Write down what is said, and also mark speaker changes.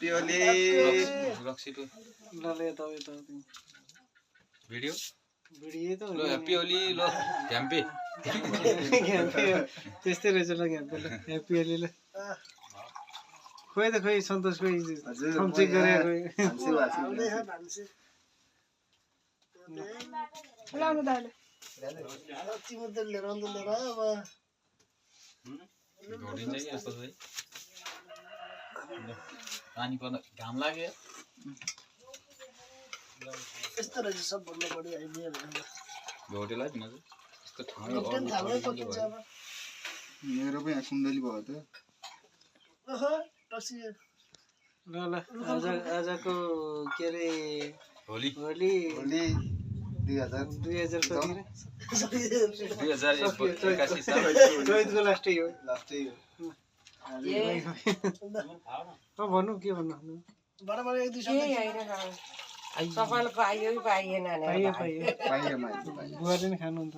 Speaker 1: happy Holi
Speaker 2: रक्सीको
Speaker 3: ल यता
Speaker 2: भिडियो
Speaker 3: भिडियो त
Speaker 2: लो ह्यापी होली लो झ्याम्पे
Speaker 3: त्यस्तै रहेछ ल घ्याम्पे ल ह्याप्पी होली ल खोइ त खोइ सन्तोष खोइ थम्चेक गरेर
Speaker 4: लाउनु दाले
Speaker 2: घोडिन्छ कि यस्तो चाहिँ पानी पर्न घाम लाग्यो
Speaker 5: यस्तो रहेछ सबभन्दा बढी आइडिया
Speaker 2: घोडेलाई दिन चाहिँ यस्तो ठाउँ
Speaker 1: मेरो पनि यहाँ सुन्दली भयो त
Speaker 3: ल आजको के अरे
Speaker 2: होली
Speaker 3: होली
Speaker 1: होली 2000
Speaker 3: कति
Speaker 2: 2081 साल
Speaker 3: चैतको लास्टै हो
Speaker 1: लास्टै हो
Speaker 3: भन्नु के भन्नु
Speaker 5: बराबर एक दुई
Speaker 4: सफल पाइयो कि पाइएन
Speaker 3: पाइयो
Speaker 1: पाइयो
Speaker 3: बुवाले नि खानुहुन्छ